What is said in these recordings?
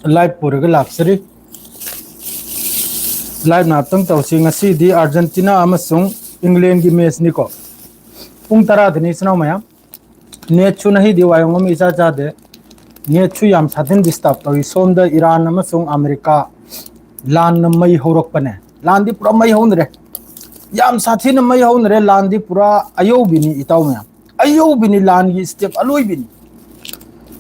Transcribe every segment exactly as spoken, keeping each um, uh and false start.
Live ꯄꯨꯔꯒ ꯂꯥꯛꯆꯔꯤ꯫ Live ꯉꯥꯛꯇꯪ ꯇꯧꯁꯤ꯫ ꯉꯁꯤꯗꯤ ꯑꯥꯔꯖꯦꯟꯇꯤꯅꯥ ꯑꯃꯁꯨꯡ ꯏꯪꯂꯦꯟꯒꯤ matchꯅꯤꯀꯣ꯫ ꯄꯨꯡ ꯇꯔꯥꯗꯅꯤ, ꯏꯆꯤꯟ ꯏꯅꯥꯎ ꯃꯌꯥꯝ꯫ Netꯁꯨ ꯅꯍꯤꯗꯤ ꯋꯥꯌꯣꯡ ꯑꯃ ꯏꯆꯥ ꯆꯥꯗꯦ꯫ Netꯁꯨ ꯌꯥꯝ ꯁꯥꯊꯤꯅ disturb ꯇꯧꯏ꯫ ꯁꯣꯝꯗ ꯏꯔꯥꯟ ꯑꯃꯁꯨꯡ ꯑꯃꯦꯔꯤꯀꯥ ꯂꯥꯟꯅ ꯃꯩ ꯍꯧꯔꯛꯄꯅꯦ꯫ ꯂꯥꯟꯗꯤ ꯄꯨꯔꯥ ꯃꯩ ꯍꯧꯅꯔꯦ꯫ ꯌꯥꯝ ꯁꯥꯊꯤꯅ ꯃꯩ ꯍꯧꯅꯔꯦ꯫ ꯂꯥꯟꯗꯤ ꯄꯨꯔꯥ ꯑꯌꯧꯕꯤꯅꯤ, ꯏꯇꯥꯎ ꯃꯌꯥꯝ꯫ ꯑꯌꯧꯕꯤꯅꯤ, ꯂꯥꯟꯒꯤ step ꯑꯂꯣꯏꯕꯤꯅꯤ꯫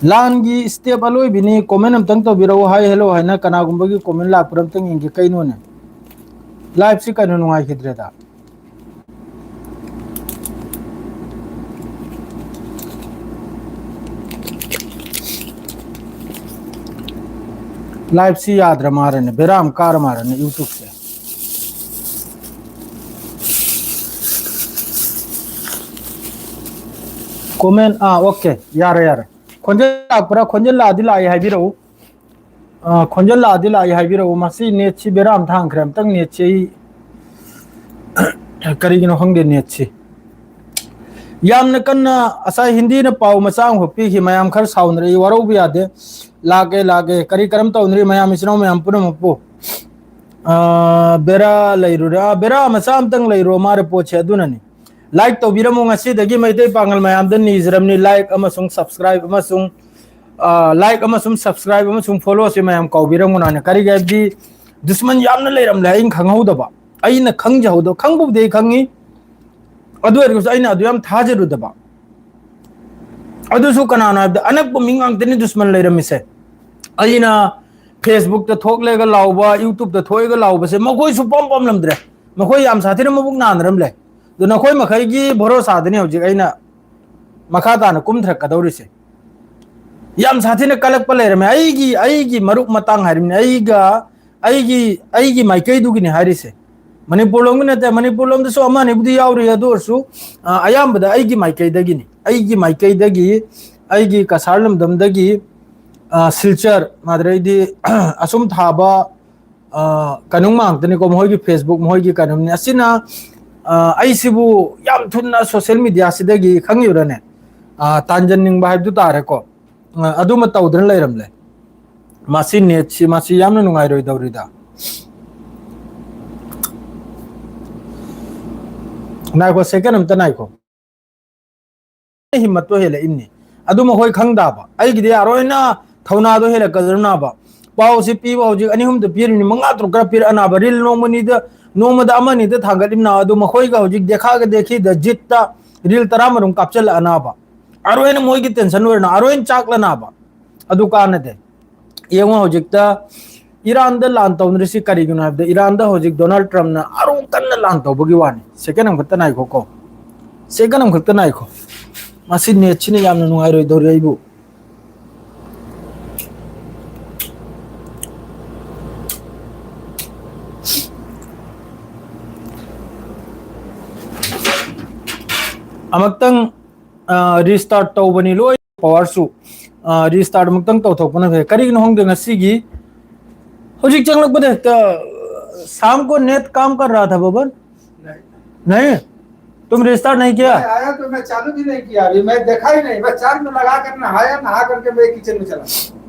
ꯂꯥꯟꯒꯤ step ꯑꯂꯣꯏꯕꯤꯅꯤ꯫ Comment ꯑꯝꯇꯪ ꯇꯧꯕꯤꯔꯛꯎ꯫ Hi, hello ꯍꯥꯏꯅ ꯀꯅꯥꯒꯨꯝꯕꯒꯤ comment ꯂꯥꯛꯄ꯭ꯔꯥ ꯑꯝꯇꯪ ꯌꯦꯡꯒꯦ꯫ ꯀꯩꯅꯣꯅꯦ? Liveꯁꯤ ꯀꯩꯅꯣ ꯅꯨꯡꯉꯥꯏꯈꯤꯗ꯭ꯔꯦꯗ꯫ Liveꯁꯤ ꯌꯥꯗ꯭ꯔ ꯃꯥꯜꯂꯦꯅꯦ, ꯕꯦꯔꯥ ꯑꯃ ꯀꯥꯔ ꯃꯥꯜꯂꯦꯅꯦ YouTubeꯁꯦ꯫ Comment, ꯑꯥ, okay, ꯌꯥꯔꯦ, ꯌꯥꯔꯦ꯫ ꯈꯣꯟꯖꯦꯜ ꯂꯥꯛꯄ꯭ꯔꯥ? ꯈꯣꯟꯖꯦꯜ ꯂꯥꯛꯑꯗꯤ ꯂꯥꯛꯑꯦ ꯍꯥꯏꯕꯤꯔꯛꯎ꯫ ꯑꯥ, ꯈꯣꯟꯖꯦꯜ ꯂꯥꯛꯑꯗꯤ ꯂꯥꯛꯑꯦ ꯍꯥꯏꯕꯤꯔꯛꯎ꯫ ꯃꯁꯤ netꯁꯤ ꯕꯦꯔꯥ ꯑꯃ ꯊꯥꯡꯈ꯭ꯔꯦ꯫ ꯑꯝꯇꯪ netꯁꯤ ꯑꯩ ꯀꯔꯤꯒꯤꯅꯣ ꯈꯪꯗꯦ netꯁꯤ꯫ ꯌꯥꯝꯅ ꯀꯟꯅ ꯉꯁꯥꯏ ꯍꯤꯟꯗꯤꯅ ꯄꯥꯎ ꯃꯆꯥ ꯑꯃꯈꯛ ꯄꯤꯈꯤ꯫ ꯃꯌꯥꯝ ꯈꯔ ꯁꯥꯎꯅꯔꯛꯏ, ꯋꯥꯔꯧꯕ ꯌꯥꯗꯦ꯫ ꯂꯥꯛꯀꯦ, ꯂꯥꯛꯀꯦ꯫ ꯀꯔꯤ ꯀꯔꯝ ꯇꯧꯅꯔꯤ ꯃꯌꯥꯝ, ꯏꯆꯤꯟ ꯏꯅꯥꯎ ꯃꯌꯥꯝ ꯄꯨꯝꯅꯃꯛꯄꯨ? ꯑꯥ, ꯕꯦꯔꯥ ꯂꯩꯔꯨꯔꯦ꯫ ꯑꯥ, ꯕꯦꯔꯥ ꯃꯆꯥ ꯑꯝꯇꯪ ꯂꯩꯔꯨꯔ ꯃꯥꯜꯂꯦ ꯄꯣꯠꯁꯦ, ꯑꯗꯨꯅꯅꯤ꯫ Like ꯇꯧꯕꯤꯔꯝꯃꯨ꯫ ꯉꯁꯤꯗꯒꯤ ꯃꯩꯇꯩ ꯄꯥꯉꯜ ꯃꯌꯥꯝꯗ ꯅꯤꯖꯔꯝꯅꯤ, like ꯑꯃꯁꯨꯡ subscribe ꯑꯃꯁꯨꯡ, ꯑꯥ, like ꯑꯃꯁꯨꯡ subscribe ꯑꯃꯁꯨꯡ followꯁꯦ ꯃꯌꯥꯝ ꯀꯥꯎꯕꯤꯔꯝꯒꯅꯨ ꯍꯥꯏꯅ꯫ ꯀꯔꯤꯒꯤ ꯍꯥꯏꯕꯗꯤ ꯗꯨꯁꯃꯟ ꯌꯥꯝꯅ ꯂꯩꯔꯝꯂꯦ, ꯑꯩꯅ ꯈꯪꯍꯧꯗꯕ, ꯑꯩꯅ ꯈꯪꯖꯍꯧꯗꯕ, ꯈꯪꯕꯕꯨꯗꯤ ꯑꯩ ꯈꯪꯉꯤ, ꯑꯗꯨ ꯑꯣꯏꯔꯒꯁꯨ ꯑꯩꯅ ꯑꯗꯨ ꯌꯥꯝ ꯊꯥꯖꯔꯨꯗꯕ꯫ ꯑꯗꯨꯁꯨ ꯀꯅꯥꯅꯣ ꯍꯥꯏꯕꯗ ꯑꯅꯛꯄ ꯃꯤ ꯉꯥꯛꯇꯅꯤ ꯗꯨꯁꯃꯟ ꯂꯩꯔꯝꯃꯤꯁꯦ꯫ ꯑꯩꯅ Facebookꯇ ꯊꯣꯛꯂꯒ ꯂꯥꯎꯕ, YouTubeꯇ ꯊꯣꯛꯂꯒ ꯂꯥꯎꯕꯁꯦ ꯃꯈꯣꯏ ꯁꯨꯡꯄꯥꯝ ꯄꯥꯝꯂꯝꯗ꯭ꯔꯦ꯫ ꯃꯈꯣꯏ ꯌꯥꯝ ꯁꯥꯊꯤꯅ ꯃꯕꯨꯛ ꯅꯥꯟꯅꯔꯝꯂꯦ꯫ ꯑꯗꯨ ꯅꯈꯣꯏ ꯃꯈꯩꯒꯤ ꯚꯔꯣꯁꯥꯗꯅꯤ ꯍꯧꯖꯤꯛ ꯑꯩꯅ ꯃꯈꯥ ꯇꯥꯅ ꯀꯨꯝꯊꯔꯛꯀꯗꯧꯔꯤꯁꯦ꯫ ꯌꯥꯝ ꯁꯥꯊꯤꯅ ꯀꯜꯂꯛꯄ ꯂꯩꯔꯝꯃꯦ꯫ ꯑꯩꯒꯤ, ꯑꯩꯒꯤ ꯃꯔꯨꯞ ꯃꯇꯥꯡ ꯍꯥꯏꯔꯤꯕꯅꯤ, ꯑꯩꯒ, ꯑꯩꯒꯤ, ꯑꯩꯒꯤ ꯃꯥꯏꯀꯩꯗꯨꯒꯤꯅꯤ ꯍꯥꯏꯔꯤꯁꯦ꯫ ꯃꯅꯤꯄꯨꯔ ꯂꯣꯝꯒꯤ ꯅꯠꯇꯦ, ꯃꯅꯤꯄꯨꯔ ꯂꯣꯝꯗꯁꯨ ꯑꯃ ꯑꯅꯤꯕꯨꯗꯤ ꯌꯥꯎꯔꯤ, ꯑꯗꯨ ꯑꯣꯏꯔꯁꯨ, ꯑ, ꯑꯌꯥꯝꯕꯗ ꯑꯩꯒꯤ ꯃꯥꯏꯀꯩꯗꯒꯤꯅꯤ, ꯑꯩꯒꯤ ꯃꯥꯏꯀꯩꯗꯒꯤ, ꯑꯩꯒꯤ ꯀꯁꯥꯔ ꯂꯝꯗꯝꯗꯒꯤ, ꯑ, ꯁꯤꯜꯆꯔ, ꯑꯗꯩꯗꯤ ꯑꯁꯨꯝ ꯊꯥꯕ, ꯑ, ꯀꯩꯅꯣ ꯉꯥꯛꯇꯅꯤꯀꯣ, ꯃꯈꯣꯏꯒꯤ Facebook, ꯃꯈꯣꯏꯒꯤ ꯀꯩꯅꯣꯅꯤ꯫ ꯑꯁꯤꯅ, ꯑ, ꯑꯩꯁꯤꯕꯨ ꯌꯥꯝ ꯊꯨꯅ social mediaꯁꯤꯗꯒꯤ, ꯈꯪꯉꯤꯕ꯭ꯔꯥꯅꯦ? ꯑ, ꯇꯥꯟꯖꯟꯅꯤꯡꯕ ꯍꯥꯏꯕꯗꯨ ꯇꯥꯔꯦꯀꯣ꯫ ꯑ, ꯑꯗꯨꯃ ꯇꯧꯗꯅ ꯂꯩꯔꯝꯂꯦ꯫ ꯃꯁꯤ ꯅꯦꯠꯁꯤ ꯃꯁꯤ ꯌꯥꯝꯅ ꯅꯨꯡꯉꯥꯏꯔꯣꯏꯗꯧꯔꯤꯗ꯫ ꯉꯥꯏꯈꯣ, ꯁꯦꯀꯦꯟ ꯑꯝꯇ ꯉꯥꯏꯈꯣ꯫ ꯍꯤꯝꯃꯠꯇꯣ ꯍꯦꯜꯂꯛꯏꯝꯅꯤ꯫ ꯑꯗꯨ ꯃꯈꯣꯏ ꯈꯪꯗꯕ꯫ ꯑꯩꯒꯤꯗꯤ ꯌꯥꯔꯣꯏꯅ ꯊꯧꯅꯥꯗꯣ ꯍꯦꯜꯂꯛꯀꯗ꯭ꯔꯅꯕ꯫ ꯄꯥꯎꯁꯤ ꯄꯤꯕ ꯍꯧꯖꯤꯛ ꯑꯅꯤ ꯑꯍꯨꯝꯗ ꯄꯤꯔꯤꯕꯅꯤ, ꯃꯉꯥ ꯇꯔꯨꯛ ꯈꯔ ꯄꯤꯔꯛꯑꯅꯕ꯫ ꯔꯤꯜ ꯅꯣꯡꯃꯅꯤꯗ, ꯅꯣꯡꯃꯗ ꯑꯃꯅꯤꯗ ꯊꯥꯡꯒꯠꯂꯤꯝꯅ꯫ ꯑꯗꯨ ꯃꯈꯣꯏꯒ ꯍꯧꯖꯤꯛ ꯗꯦꯈꯥꯒ ꯗꯦꯈꯤꯗ ꯖꯤꯠꯇ ꯔꯤꯜ ꯇꯔꯥꯃꯔꯨꯝ ꯀꯥꯞꯆꯜꯂꯛꯑꯅꯕ꯫ ꯑꯔꯣꯏꯅ ꯃꯣꯏꯒꯤ ꯇꯦꯟꯁꯟ ꯑꯣꯏꯔꯅ ꯑꯔꯣꯏꯅ ꯆꯥꯛꯂꯅꯕ꯫ ꯑꯗꯨ ꯀꯥꯟꯅꯗꯦ꯫ ꯌꯦꯡꯉꯣ ꯍꯧꯖꯤꯛꯇ ꯏꯔꯥꯟꯗ ꯂꯥꯟ ꯇꯧꯅꯔꯤꯁꯤ ꯀꯔꯤꯒꯤꯅꯣ ꯍꯥꯏꯕꯗ, ꯏꯔꯥꯟꯗ ꯍꯧꯖꯤꯛ ꯗꯣꯅꯥꯜꯗ ꯇ꯭ꯔꯝꯞꯅ ꯑꯔꯨꯝ ꯀꯟꯅ ꯂꯥꯟ ꯇꯧꯕꯒꯤ ꯋꯥꯅꯤ꯫ ꯁꯦꯀꯦꯟ ꯑꯃꯈꯛꯇ ꯉꯥꯏꯈꯣꯀꯣ, ꯁꯦꯀꯦꯟ ꯑꯃꯈꯛꯇ ꯉꯥꯏꯈꯣ꯫ ꯃꯁꯤ ꯅꯦꯠꯁꯤꯅ ꯌꯥꯝꯅ ꯅꯨꯡꯉꯥꯏꯔꯣꯏꯗꯧꯔꯤ ꯑꯩꯕꯨ꯫ ꯑꯃꯨꯛꯇꯪ ꯔꯤꯁꯇꯥꯔꯠ ꯇꯧꯕꯅꯤ ꯂꯣꯏ ꯄꯋꯥꯔꯁꯨ꯫ ꯔꯤꯁꯇꯥꯔꯠ ꯑꯃꯨꯛꯇꯪ ꯇꯧꯊꯣꯛꯄꯅ ꯐꯩ꯫ ꯀꯔꯤꯒꯤꯅꯣ ꯈꯪꯗꯦ ꯉꯁꯤꯒꯤ ꯍꯧꯖꯤꯛ ꯆꯪꯂꯛꯄꯗ ꯍꯦꯛꯇ, "शाम को नेट काम कर रहा था बबन?" नहीं। नहीं? तुम रिस्टार्ट नहीं किया? मैं आया तो मैं चालू भी नहीं किया, अभी मैं देखा ही नहीं, बस चार्ज में लगा कर नहाया, नहा करके मैं किचन में चला।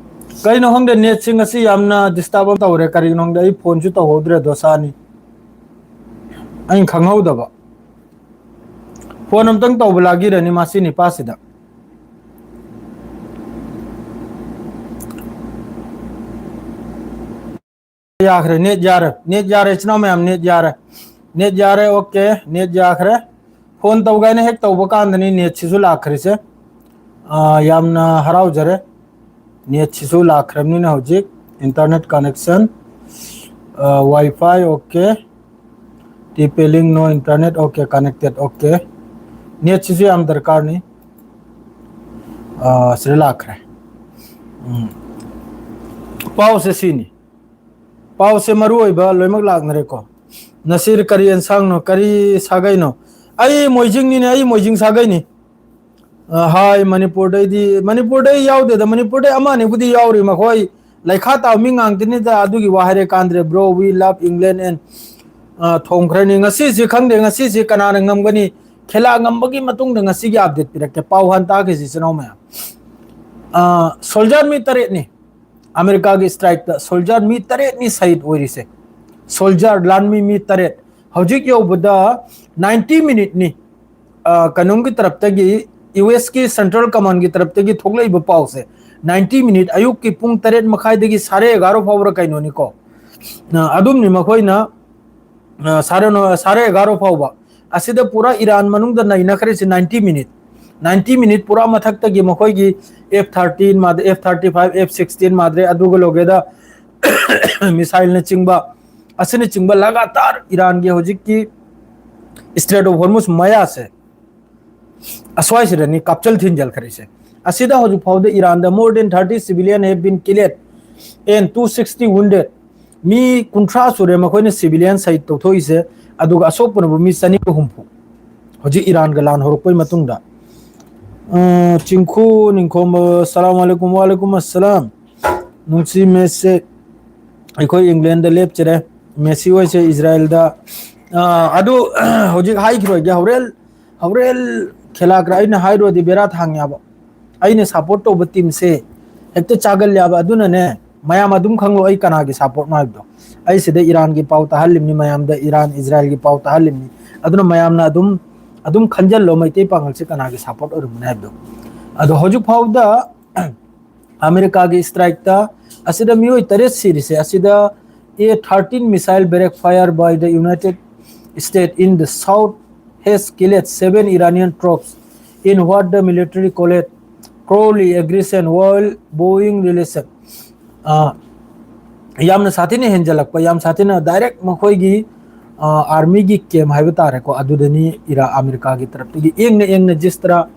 ꯀꯩꯅꯣ ꯈꯪꯗꯦ, ꯅꯦꯠꯁꯤ ꯉꯁꯤ ꯌꯥꯝꯅ ꯗꯤꯁꯇꯔꯕ ꯑꯃ ꯇꯧꯔꯦ꯫ ꯀꯔꯤꯒꯤꯅꯣ ꯈꯪꯗꯦ, ꯑꯩ ꯐꯣꯟꯁꯨ ꯇꯧꯍꯧꯗ꯭ꯔꯦ, ꯗꯣꯁꯥꯅꯤ꯫ ꯑꯩꯅ ꯈꯪꯍꯧꯗꯕ꯫ ꯐꯣꯟ ꯑꯝꯇꯪ ꯇꯧꯕ ꯂꯥꯒꯤꯔꯅꯤ ꯃꯁꯤ ꯅꯤꯄꯥꯁꯤꯗ꯫ ꯌꯥꯈ꯭ꯔꯦ, ꯅꯦꯠ ꯌꯥꯔꯦ, ꯅꯦꯠ ꯌꯥꯔꯦ, ꯏꯆꯤꯟ ꯏꯅꯥꯎ ꯃꯌꯥꯝ, ꯅꯦꯠ ꯌꯥꯔꯦ, ꯅꯦꯠ ꯌꯥꯔꯦ, ꯑꯣꯀꯦ, ꯅꯦꯠ ꯌꯥꯈ꯭ꯔꯦ꯫ ꯐꯣꯟ ꯇꯧꯒꯦꯅ ꯍꯦꯛ ꯇꯧꯕ ꯀꯥꯟꯗꯅꯤ ꯅꯦꯠꯁꯤꯁꯨ ꯂꯥꯛꯈ꯭ꯔꯤꯁꯦ꯫ ꯑꯥ, ꯌꯥꯝꯅ ꯍꯔꯥꯎꯖꯔꯦ꯫ ꯅꯦꯠꯁꯤꯁꯨ ꯂꯥꯛꯈ꯭ꯔꯕꯅꯤꯅ ꯍꯧꯖꯤꯛ ꯏꯟꯇꯔꯅꯦꯠ ꯀꯅꯦꯛꯁꯟ, ꯑꯥ, ꯋꯥꯏꯐꯥꯏ, ꯑꯣꯀꯦ, ꯇꯤ ꯄꯦꯂꯤꯡ ꯅꯣ ꯏꯟꯇꯔꯅꯦꯠ, ꯑꯣꯀꯦ, ꯀꯅꯦꯛꯇꯦꯠ, ꯑꯣꯀꯦ꯫ ꯅꯦꯠꯁꯤꯁꯨ ꯌꯥꯝ ꯗꯔꯀꯥꯔꯅꯤ꯫ ꯑꯥ, ꯁꯤꯗ ꯂꯥꯛꯈ꯭ꯔꯦ꯫ ꯎꯝ꯫ ꯄꯥꯎꯁꯦ ꯁꯤꯅꯤ꯫ ꯄꯥꯎꯁꯦ ꯃꯔꯨ ꯑꯣꯏꯕ ꯂꯣꯏꯅꯃꯛ ꯂꯥꯛꯅꯔꯦꯀꯣ꯫ ꯅꯁꯤꯔ, ꯀꯔꯤ ꯑꯦꯟꯁꯥꯡꯅꯣ? ꯀꯔꯤ ꯁꯥꯒꯩꯅꯣ? ꯑꯩ ꯃꯣꯏꯖꯤꯡꯅꯤꯅꯦ, ꯑꯩ ꯃꯣꯏꯖꯤꯡ ꯁꯥꯒꯩꯅꯤ꯫ ꯑ, ꯍꯥꯏ, ꯃꯅꯤꯄꯨꯔꯗꯩꯗꯤ, ꯃꯅꯤꯄꯨꯔꯗꯩ ꯌꯥꯎꯗꯦꯗ, ꯃꯅꯤꯄꯨꯔꯗꯩ ꯑꯃ ꯑꯅꯤꯕꯨꯗꯤ ꯌꯥꯎꯔꯤ, ꯃꯈꯣꯏ ꯂꯩꯈꯥ ꯇꯥꯕ ꯃꯤ ꯉꯥꯛꯇꯅꯤꯗ, ꯑꯗꯨꯒꯤ ꯋꯥ ꯍꯥꯏꯔꯦ ꯀꯥꯟꯗ꯭ꯔꯦ, bro, we love England and, ꯑ, ꯊꯣꯝꯈ꯭ꯔꯅꯤ꯫ ꯉꯁꯤꯁꯤ ꯈꯪꯗꯦ, ꯉꯁꯤꯁꯤ ꯀꯅꯥꯅ ꯉꯝꯒꯅꯤ? ꯈꯦꯂꯥ ꯉꯝꯕꯒꯤ ꯃꯇꯨꯡꯗ ꯉꯁꯤꯒꯤ ꯑꯞꯗꯦꯠ ꯄꯤꯔꯛꯀꯦ꯫ ꯄꯥꯎ ꯍꯥꯟ ꯇꯥꯈꯤꯁꯤ, ꯏꯆꯤꯟ ꯏꯅꯥꯎ ꯃꯌꯥꯝ꯫ ꯑ, ꯁꯣꯜꯖꯔ ꯃꯤ ꯇꯔꯦꯠꯅꯤ꯫ ꯑꯃꯦꯔꯤꯀꯥꯒꯤ ꯁ꯭ꯇ꯭ꯔꯥꯏꯛꯇ ꯁꯣꯜꯖꯔ ꯃꯤ ꯇꯔꯦꯠꯅꯤ ꯁꯍꯤꯗ ꯑꯣꯏꯔꯤꯁꯦ꯫ ꯁꯣꯜꯖꯔ, ꯂꯥꯟꯃꯤ ꯃꯤ ꯇꯔꯦꯠ꯫ ꯍꯧꯖꯤꯛ ꯌꯧꯕꯗ ꯅꯥꯏꯟꯇꯤ ꯃꯤꯅꯤꯠꯅꯤ꯫ ꯑ, ꯀꯩꯅꯣꯝꯒꯤ ꯇꯔꯞꯇꯒꯤ, ꯌꯨ ꯑꯦꯁꯀꯤ ꯁꯦꯟꯇ꯭ꯔꯦꯜ ꯀꯃꯥꯟꯒꯤ ꯇꯔꯞꯇꯒꯤ ꯊꯣꯛꯂꯛꯏꯕ ꯄꯥꯎꯁꯦ, ꯅꯥꯏꯟꯇꯤ ꯃꯤꯅꯤꯠ, ꯑꯌꯨꯛꯀꯤ ꯄꯨꯡ ꯇꯔꯦꯠ ꯃꯈꯥꯏꯗꯒꯤ ꯁꯥꯔꯦ ꯑꯦꯒꯥꯔꯣ ꯐꯥꯎꯕ꯭ꯔꯥ ꯀꯩꯅꯣꯅꯤꯀꯣ꯫ ꯑ, ꯑꯗꯨꯝꯅꯤ ꯃꯈꯣꯏꯅ, ꯑ, ꯁꯥꯔꯦ ꯅꯣ-, ꯁꯥꯔꯦ ꯑꯦꯒꯥꯔꯣ ꯐꯥꯎꯕ꯫ ꯑꯁꯤꯗ ꯄꯨꯔꯥ ꯏꯔꯥꯟ ꯃꯅꯨꯡꯗ ꯅꯩꯅꯈ꯭ꯔꯤꯁꯤ ꯅꯥꯏꯟꯇꯤ ꯃꯤꯅꯤꯠ꯫ ꯅꯥꯏꯟꯇꯤ ꯃꯤꯅꯤꯠ ꯄꯨꯔꯥ ꯃꯊꯛꯇꯒꯤ ꯃꯈꯣꯏꯒꯤ F thirteen ꯃꯥꯗ-, F thirty five, F sixteen ꯃꯥꯗ꯭ꯔꯦ, ꯑꯗꯨꯒ ꯂꯣꯒꯦꯗ ꯃꯤꯁꯥꯏꯜꯅꯆꯤꯡꯕ, ꯑꯁꯤꯅꯆꯤꯡꯕ ꯂꯒꯥꯇꯥꯔ ꯏꯔꯥꯟꯒꯤ ꯍꯧꯖꯤꯛꯀꯤ Strait of Hormuz ꯃꯌꯥꯁꯦ, ꯑꯁ꯭ꯋꯥꯏꯁꯤꯗꯅꯤ ꯀꯥꯞꯆꯜ ꯊꯤꯟꯖꯜꯈ꯭ꯔꯤꯁꯦ꯫ ꯑꯁꯤꯗ ꯍꯧꯖꯤꯛ ꯐꯥꯎꯗ ꯏꯔꯥꯟꯗ more than thirty civilian have been killed and two sixty wounded꯫ ꯃꯤ ꯀꯨꯟꯊ꯭ꯔꯥ ꯁꯨꯔꯦ ꯃꯈꯣꯏꯅ civilian ꯁꯍꯤꯗ ꯇꯧꯊꯣꯛꯏꯁꯦ, ꯑꯗꯨꯒ ꯑꯁꯣꯛꯄꯅꯕꯨ ꯃꯤ ꯆꯅꯤꯒ ꯍꯨꯝꯐꯨ꯫ ꯍꯧꯖꯤꯛ ꯏꯔꯥꯟꯒ ꯂꯥꯟ ꯍꯧꯔꯛꯄꯩ ꯃꯇꯨꯡꯗ꯫ ꯑ, ꯆꯤꯡꯈꯨ ꯅꯤꯡꯈꯣꯝꯕ, ꯁꯂꯥꯝ ꯑꯂꯩꯀꯨꯝ, ꯋꯥꯂꯩꯀꯨꯝ ꯑꯁꯂꯥꯝ꯫ ꯅꯨꯡꯁꯤ ꯃꯦꯁꯦ, ꯑꯩꯈꯣꯏ ꯏꯪꯂꯦꯟꯗ ꯂꯦꯞꯆꯔꯦ꯫ ꯃꯦꯁꯤ ꯍꯣꯏꯁꯦ ꯏꯖꯔꯥꯌꯦꯜꯗ, ꯑ, ꯑꯗꯨ, ꯍꯧꯖꯤꯛ ꯍꯥꯏꯈꯤꯔꯣꯏꯒꯦ, ꯍꯣꯔꯦꯟ ꯍꯣꯔꯦꯟ ꯈꯦꯂꯥꯀ꯭ꯔ ꯑꯩꯅ ꯍꯥꯏꯔꯨꯔꯗꯤ ꯕꯦꯔꯥ ꯊꯥꯡꯉꯦꯕ꯫ ꯑꯩꯅ ꯁꯞꯄꯣꯔꯠ ꯇꯧꯕ ꯇꯤꯝꯁꯦ ꯍꯦꯛꯇ ꯆꯥꯒꯜꯂꯦꯕ꯫ ꯑꯗꯨꯅꯅꯦ, ꯃꯌꯥꯝ ꯑꯗꯨꯝ ꯈꯪꯂꯣ ꯑꯩ ꯀꯅꯥꯒꯤ ꯁꯞꯄꯣꯔꯠꯅꯣ ꯍꯥꯏꯕꯗꯣ꯫ ꯑꯩ ꯁꯤꯗ ꯏꯔꯥꯟꯒꯤ ꯄꯥꯎ ꯇꯥꯍꯜꯂꯤꯕꯅꯤ ꯃꯌꯥꯝꯗ, ꯏꯔꯥꯟ ꯏꯖꯔꯥꯌꯦꯜꯒꯤ ꯄꯥꯎ ꯇꯥꯍꯜꯂꯤꯕꯅꯤ꯫ ꯑꯗꯨꯅ ꯃꯌꯥꯝꯅ ꯑꯗꯨꯝ, ꯑꯗꯨꯝ ꯈꯟꯖꯜꯂꯣ ꯃꯩꯇꯩ ꯄꯥꯉꯜꯁꯦ ꯀꯅꯥꯒꯤ ꯁꯞꯄꯣꯔꯠ ꯑꯣꯏꯔꯝꯒꯅꯤ ꯍꯥꯏꯕꯗꯣ꯫ ꯑꯗꯣ ꯍꯧꯖꯤꯛ ꯐꯥꯎꯗ ꯑꯃꯦꯔꯤꯀꯥꯒꯤ ꯁ꯭ꯇ꯭ꯔꯥꯏꯛꯇ ꯑꯁꯤꯗ ꯃꯤꯑꯣꯏ ꯇꯔꯦꯠ ꯁꯤꯔꯤꯁꯦ, ꯑꯁꯤꯗ A thirteen missile backfire by the United States in the south has killed seven Iranian troops in what the military called cruel aggression while bowing relation. ꯑ, ꯌꯥꯝꯅ ꯁꯥꯊꯤꯅ ꯍꯦꯟꯖꯜꯂꯛꯄ, ꯌꯥꯝ ꯁꯥꯊꯤꯅ ꯗꯥꯏꯔꯦꯛ ꯃꯈꯣꯏꯒꯤ, ꯑ, ꯑꯥꯔꯃꯤꯒꯤ ꯀꯦꯝ ꯍꯥꯏꯕ ꯇꯥꯔꯦꯀꯣ, ꯑꯗꯨꯗꯅꯤ ꯏꯔꯥ-, ꯑꯃꯦꯔꯤꯀꯥꯒꯤ ꯇꯔꯞꯇꯒꯤ ꯌꯦꯡꯅ ꯌꯦꯡꯅ ꯖꯤꯁꯇ꯭ꯔꯥ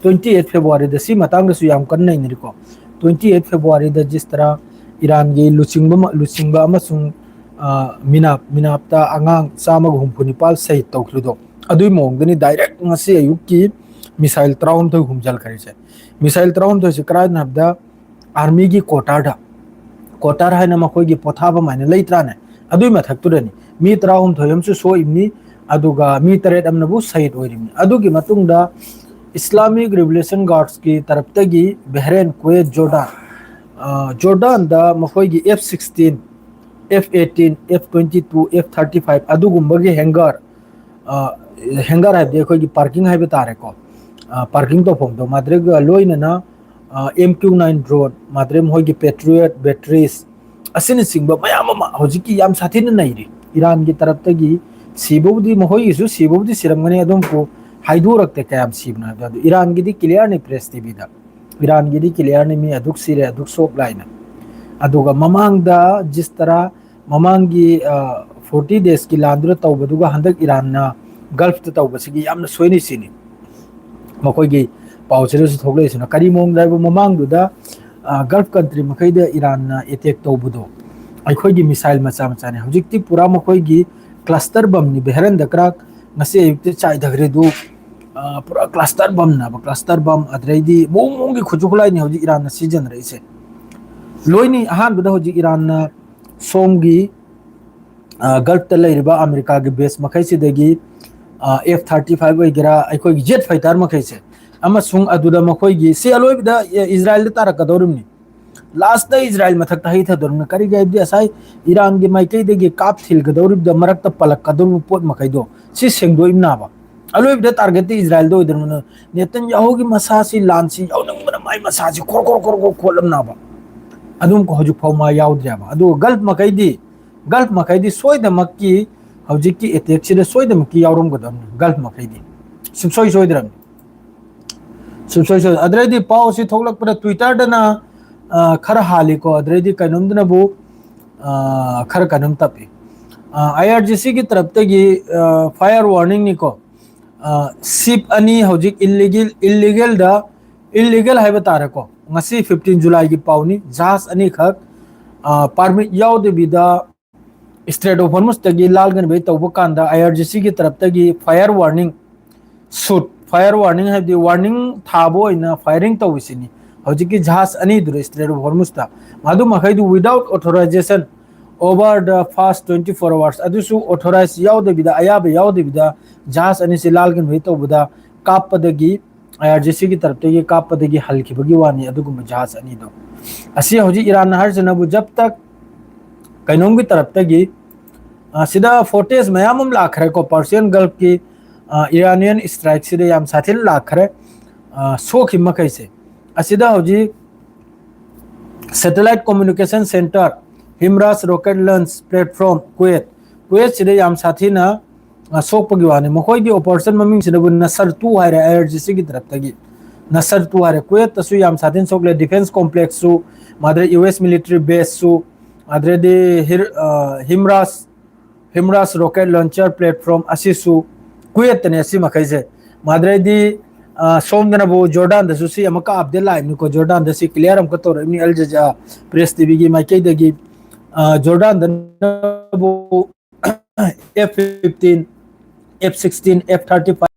twenty eight Februaryꯗ, ꯁꯤ ꯃꯇꯥꯡꯗꯁꯨ ꯌꯥꯝ ꯀꯟꯅ ꯅꯩꯅꯔꯤꯀꯣ꯫ Twenty eight Februaryꯗ ꯖꯤꯁꯇ꯭ꯔꯥ ꯏꯔꯥꯟꯒꯤ ꯂꯨꯆꯤꯡꯕ ꯃ-, ꯂꯨꯆꯤꯡꯕ ꯑꯃꯁꯨꯡ, ꯑ, ꯃꯤꯅꯥꯞ, ꯃꯤꯅꯥꯞꯇ ꯑꯉꯥꯡ ꯆꯥꯝꯃꯒ ꯍꯨꯝꯐꯨ ꯅꯤꯄꯥꯜ ꯁꯍꯤꯗ ꯇꯧꯈ꯭ꯔꯤꯗꯣ, ꯑꯗꯨꯒꯤ ꯃꯑꯣꯡꯗꯅꯤ ꯗꯥꯏꯔꯦꯛ ꯉꯁꯤ ꯑꯌꯨꯛꯀꯤ ꯃꯤꯁꯥꯏꯜ ꯇꯔꯥꯍꯨꯝꯗꯣꯏ ꯍꯨꯝꯖꯤꯜꯈ꯭ꯔꯤꯁꯦ꯫ ꯃꯤꯁꯥꯏꯜ ꯇꯔꯥꯍꯨꯝꯗꯣꯏꯁꯦ ꯀꯗꯥꯏꯗꯅꯣ ꯍꯥꯏꯕꯗ, ꯑꯥꯔꯃꯤꯒꯤ ꯀ꯭ꯋꯥꯇꯔꯗ, ꯀ꯭ꯋꯥꯇꯔ ꯍꯥꯏꯅ ꯃꯈꯣꯏꯒꯤ ꯄꯣꯊꯥꯐꯝ ꯍꯥꯏꯅ ꯂꯩꯇ꯭ꯔꯥꯅꯦ, ꯑꯗꯨꯏ ꯃꯊꯛꯇꯨꯗꯅꯤ꯫ ꯃꯤ ꯇꯔꯥꯍꯨꯝꯗꯣꯏ ꯑꯃꯁꯨ ꯁꯣꯛꯏꯕꯅꯤ, ꯑꯗꯨꯒ ꯃꯤ ꯇꯔꯦꯠ ꯑꯃꯅꯕꯨ ꯁꯍꯤꯗ ꯑꯣꯏꯔꯤꯕꯅꯤ꯫ ꯑꯗꯨꯒꯤ ꯃꯇꯨꯡꯗ Islamic Revolution Guardsꯀꯤ ꯇꯔꯞꯇꯒꯤ ꯕꯍꯔꯦꯟ, ꯀꯨꯋꯦꯠ, ꯖꯣꯔꯗꯥꯟ, ꯖꯣꯔꯗꯥꯟꯗ ꯃꯈꯣꯏꯒꯤ F sixteen, F eighteen, F twenty two, F thirty five ꯑꯗꯨꯒꯨꯝꯕꯒꯤ hangar, hangar ꯍꯥꯏꯕꯗꯤ ꯑꯩꯈꯣꯏꯒꯤ parking ꯍꯥꯏꯕ ꯇꯥꯔꯦꯀꯣ, parking ꯇꯧꯐꯝꯗꯣ ꯃꯥꯗ꯭ꯔꯦꯒ ꯂꯣꯏꯅꯅ, M Q nine drone ꯃꯥꯗ꯭ꯔꯦ, ꯃꯈꯣꯏꯒꯤ Patriot batteries ꯑꯁꯤꯅꯆꯤꯡꯕ ꯃꯌꯥꯝ ꯑꯃ ꯍꯧꯖꯤꯛꯀꯤ ꯌꯥꯝ ꯁꯥꯊꯤꯅ ꯅꯩꯔꯤ꯫ ꯏꯔꯥꯟꯒꯤ ꯇꯔꯞꯇꯒꯤ ꯁꯤꯕꯕꯨꯗꯤ, ꯃꯈꯣꯏꯒꯤꯁꯨ ꯁꯤꯕꯕꯨꯗꯤ ꯁꯤꯔꯝꯒꯅꯤ, ꯑꯗꯨꯝꯕꯨ ꯍꯥꯏꯗꯣꯔꯛꯇꯦ ꯀꯌꯥꯝ ꯁꯤꯕꯅꯣ ꯍꯥꯏꯕꯗꯣ꯫ ꯑꯗꯨ ꯏꯔꯥꯟꯒꯤꯗꯤ clearꯅꯤ, press T Vꯗ ꯏꯔꯥꯟꯒꯤꯗꯤ clearꯅꯤ, ꯃꯤ ꯑꯗꯨꯛ ꯁꯤꯔꯦ, ꯑꯗꯨꯛ ꯁꯣꯛ ꯂꯥꯏꯅ꯫ ꯑꯗꯨꯒ ꯃꯃꯥꯡꯗ ꯖꯤꯁ ꯇꯔꯥ, ꯃꯃꯥꯡꯒꯤ forty daysꯀꯤ ꯂꯥꯟꯗꯨꯗ ꯇꯧꯕꯗꯨꯒ ꯍꯟꯗꯛ ꯏꯔꯥꯟꯅ Gulfꯇ ꯇꯧꯕꯁꯤꯒꯤ ꯌꯥꯝꯅ ꯁꯣꯏꯅꯩ ꯁꯤꯅꯤ꯫ ꯃꯈꯣꯏꯒꯤ ꯄꯥꯎꯁꯤꯗꯁꯨ ꯊꯣꯛꯂꯛꯏꯁꯤꯅ ꯀꯔꯤ ꯃꯑꯣꯡꯗ ꯍꯥꯏꯕ, ꯃꯃꯥꯡꯗꯨꯗ Gulf country ꯃꯈꯩꯗ ꯏꯔꯥꯟꯅ attack ꯇꯧꯕꯗꯣ ꯑꯩꯈꯣꯏꯒꯤ missile ꯃꯆꯥ ꯃꯆꯥꯅꯤ꯫ ꯍꯧꯖꯤꯛꯇꯤ ꯄꯨꯔꯥ ꯃꯈꯣꯏꯒꯤ cluster bombꯅꯤ꯫ ꯕꯦꯍꯔꯟꯗ ꯀ꯭ꯔꯥꯛ ꯉꯁꯤ ꯑꯌꯨꯛꯇ ꯆꯥꯏꯊꯈ꯭ꯔꯦ ꯑꯗꯨ, ꯄꯨꯔꯥ cluster bombꯅꯦꯕ꯫ Cluster bomb, ꯑꯗꯩꯗꯤ ꯃꯑꯣꯡ ꯃꯑꯣꯡꯒꯤ ꯈꯨꯠꯁꯨ ꯈꯨꯠꯂꯥꯏꯅꯤ ꯍꯧꯖꯤꯛ ꯏꯔꯥꯟꯅ ꯁꯤꯖꯤꯟꯅꯔꯛꯏꯁꯦ꯫ ꯂꯣꯏꯅꯤ꯫ ꯑꯍꯥꯟꯕꯗ ꯍꯧꯖꯤꯛ ꯏꯔꯥꯟꯅ ꯁꯣꯝꯒꯤ Gulfꯇ ꯂꯩꯔꯤꯕ ꯑꯃꯦꯔꯤꯀꯥꯒꯤ base ꯃꯈꯩꯁꯤꯗꯒꯤ F thirty five ꯑꯣꯏꯒꯦꯔꯥ, ꯑꯩꯈꯣꯏꯒꯤ jet fighter ꯃꯈꯩꯁꯦ, ꯑꯃꯁꯨꯡ ꯑꯗꯨꯗ ꯃꯈꯣꯏꯒꯤ ꯁꯤ ꯑꯂꯣꯏꯕꯗ ꯏꯖꯔꯥꯏꯜꯗ ꯇꯥꯔꯛꯀꯗꯧꯔꯤꯕꯅꯤ꯫ Lastꯇ ꯏꯖꯔꯥꯏꯜ ꯃꯊꯛꯇ ꯍꯩꯊꯗꯧꯔꯤꯕꯅꯤ꯫ ꯀꯔꯤꯒꯤ ꯍꯥꯏꯕꯗꯤ ꯉꯁꯥꯏ ꯏꯔꯥꯟꯒꯤ ꯃꯥꯏꯀꯩꯗꯒꯤ ꯀꯥꯞ ꯊꯤꯜꯒꯗꯧꯔꯤꯕꯗ ꯃꯔꯛꯇ ꯄꯜꯂꯛꯀꯗꯧꯔꯤꯕ ꯄꯣꯠ ꯃꯈꯩꯗꯣ ꯁꯤ ꯁꯦꯡꯗꯣꯛꯏꯕꯅꯥꯕ꯫ ꯑꯂꯣꯏꯕꯗ targetꯇꯤ ꯏꯖꯔꯥꯏꯜꯗ ꯑꯣꯏꯗꯧꯔꯤꯕꯅꯤ꯫ ꯅꯦꯇꯟ ꯌꯥꯍꯨꯒꯤ ꯃꯁꯥꯁꯤ, ꯂꯥꯟꯁꯤ ꯌꯥꯎꯅꯤꯡꯕꯅ ꯃꯥꯏ ꯃꯁꯥꯁꯤ ꯈꯣꯔ ꯈꯣꯔ ꯈꯣꯔ ꯈꯣꯔ ꯈꯣꯠꯂꯝꯅꯥꯕ꯫ ꯑꯗꯨꯝ ꯍꯧꯖꯤꯛ ꯐꯥꯎ ꯃꯥ ꯌꯥꯎꯗ꯭ꯔꯦꯕ꯫ ꯑꯗꯨꯒ Gulf ꯃꯈꯩꯗꯤ, Gulf ꯃꯈꯩꯗꯤ ꯁꯣꯏꯗꯃꯛꯀꯤ ꯍꯧꯖꯤꯛꯀꯤ attackꯁꯤꯗ ꯁꯣꯏꯗꯃꯛꯀꯤ ꯌꯥꯎꯔꯝꯒꯗꯕꯅꯤ꯫ Gulf ꯃꯈꯩꯗꯤ ꯁꯨꯡꯁꯣꯏ ꯁꯣꯏꯗ꯭ꯔꯕꯅꯤ꯫ ꯁꯨꯡꯁꯣꯏ ꯁꯣꯏ꯫ ꯑꯗꯨꯗꯩꯗꯤ ꯄꯥꯎꯁꯤ ꯊꯣꯛꯂꯛꯄꯗ Twitterꯗꯅ ꯈꯔ ꯍꯥꯜꯂꯤꯀꯣ, ꯑꯗꯨꯗꯩꯗꯤ ꯀꯩꯅꯣꯝꯗꯅꯕꯨ ꯈꯔ ꯀꯩꯅꯣꯝ ꯇꯞꯄꯤ꯫ IRGCꯒꯤ ꯇꯔꯞꯇꯒꯤ fire warningꯅꯤꯀꯣ꯫ Ship ꯑꯅꯤ ꯍꯧꯖꯤꯛ illegal, illegalꯗ, illegal ꯍꯥꯏꯕ ꯇꯥꯔꯦꯀꯣ, ꯉꯁꯤ fifteen Julyꯒꯤ ꯄꯥꯎꯅꯤ꯫ ꯖꯍꯥꯖ ꯑꯅꯤꯈꯛ permit ꯌꯥꯎꯗꯕꯤꯗ Strait of Hormuzꯇꯒꯤ ꯂꯥꯜꯒꯟꯕꯩ ꯇꯧꯕ ꯀꯥꯟꯗ IRGCꯒꯤ ꯇꯔꯞꯇꯒꯤ fire warning, shoot, fire warning ꯍꯥꯏꯕꯗꯤ warning ꯊꯥꯕ ꯑꯣꯏꯅ firing ꯇꯧꯕꯁꯤꯅꯤ꯫ ꯍꯧꯖꯤꯛꯀꯤ ꯖꯍꯥꯖ ꯑꯅꯤꯗꯨꯗ Strait of Hormuzꯇ, ꯃꯗꯨ ꯃꯈꯩꯗꯨ without authorization over the first twenty four hours, ꯑꯗꯨꯁꯨ authorize ꯌꯥꯎꯗꯕꯤꯗ, ꯑꯌꯥꯕ ꯌꯥꯎꯗꯕꯤꯗ ꯖꯍꯥꯖ ꯑꯅꯤꯁꯤ ꯂꯥꯜꯒꯟꯕꯩ ꯇꯧꯕꯗ ꯀꯥꯞꯄꯗꯒꯤ ꯑꯥꯏ ꯑꯥꯔ ꯖꯤ ꯁꯤꯒꯤ ꯇꯔꯞꯇꯒꯤ ꯀꯥꯞꯄꯗꯒꯤ ꯍꯜꯈꯤꯕꯒꯤ ꯋꯥꯅꯤ ꯑꯗꯨꯒꯨꯝꯕ ꯖꯍꯥꯖ ꯑꯅꯤꯗꯣ꯫ ꯑꯁꯤ ꯍꯧꯖꯤꯛ ꯏꯔꯥꯟꯅ ꯍꯥꯏꯔꯤꯁꯤꯅꯕꯨ ꯖꯕ ꯇꯛ ꯀꯩꯅꯣꯝꯒꯤ ꯇꯔꯞꯇꯒꯤ, ꯑ, ꯁꯤꯗ ꯐꯣꯇꯦꯖ ꯃꯌꯥꯝ ꯑꯃ ꯂꯥꯛꯈ꯭ꯔꯦꯀꯣ, ꯄꯥꯔꯁꯤꯌꯟ ꯒꯜꯐꯀꯤ, ꯑ, ꯏꯔꯥꯅꯤꯌꯟ ꯏꯁꯇ꯭ꯔꯥꯏꯛꯁꯤꯗ ꯌꯥꯝ ꯁꯥꯊꯤꯅ ꯂꯥꯛꯈ꯭ꯔꯦ, ꯑ, ꯁꯣꯛꯈꯤꯕ ꯃꯈꯩꯁꯦ꯫ ꯑꯁꯤꯗ ꯍꯧꯖꯤꯛ satellite communication center, ꯍꯤꯝꯔꯥꯁ rocket launch platform, ꯀꯨꯋꯦꯠ, ꯀꯨꯋꯦꯠꯁꯤꯗ ꯌꯥꯝ ꯁꯥꯊꯤꯅ, ꯑ, ꯁꯣꯛꯄꯒꯤ ꯋꯥꯅꯤ꯫ ꯃꯈꯣꯏꯒꯤ ꯑꯣꯄꯔꯦꯁꯟ ꯃꯃꯤꯡꯁꯤꯗꯕꯨ ꯅꯁꯔ ꯇꯨ ꯍꯥꯏꯔꯦ, ꯑꯥꯏ ꯑꯥꯔ ꯖꯤ ꯁꯤꯒꯤ ꯇꯔꯞꯇꯒꯤ꯫ ꯅꯁꯔ ꯇꯨ ꯍꯥꯏꯔꯦ꯫ ꯀꯨꯋꯦꯠꯇꯁꯨ ꯌꯥꯝ ꯁꯥꯊꯤꯅ ꯁꯣꯛꯂꯦ, ꯗꯤꯐꯦꯟꯁ ꯀꯣꯝꯄ꯭ꯂꯦꯛꯁꯁꯨ, ꯃꯥꯗ꯭ꯔꯦ ꯌꯨ ꯑꯦꯁ ꯃꯤꯂꯤꯇꯔꯤ ꯕꯦꯁꯁꯨ, ꯑꯗꯩꯗꯤ ꯍꯤꯔ-, ꯑ, ꯍꯤꯝꯔꯥꯁ, ꯍꯤꯝꯔꯥꯁ rocket launcher platform ꯑꯁꯤꯁꯨ ꯀꯨꯋꯦꯠꯇꯅꯦ꯫ ꯑꯁꯤ ꯃꯈꯩꯁꯦ ꯃꯥꯗ꯭ꯔꯦꯗꯤ, ꯑ, ꯁꯣꯝꯗꯅꯕꯨ ꯖꯣꯔꯗꯥꯟꯗꯁꯨ ꯁꯤ ꯑꯃꯨꯛꯀ ꯑꯞꯗꯦꯠ ꯂꯥꯛꯏꯕꯅꯤꯀꯣ, ꯖꯣꯔꯗꯥꯟꯗ ꯁꯤ ꯀ꯭ꯂꯤꯌꯥꯔ ꯑꯃꯨꯛꯀ ꯇꯧꯔꯛꯏꯕꯅꯤ ꯑꯜ ꯖꯖꯤꯔꯥ ꯄ꯭ꯔꯦꯁ ꯇꯤꯚꯤꯒꯤ ꯃꯥꯏꯀꯩꯗꯒꯤ꯫ ꯑ, ꯖꯣꯔꯗꯥꯟꯗꯅꯕꯨ F fifteen, F sixteen, F thirty five,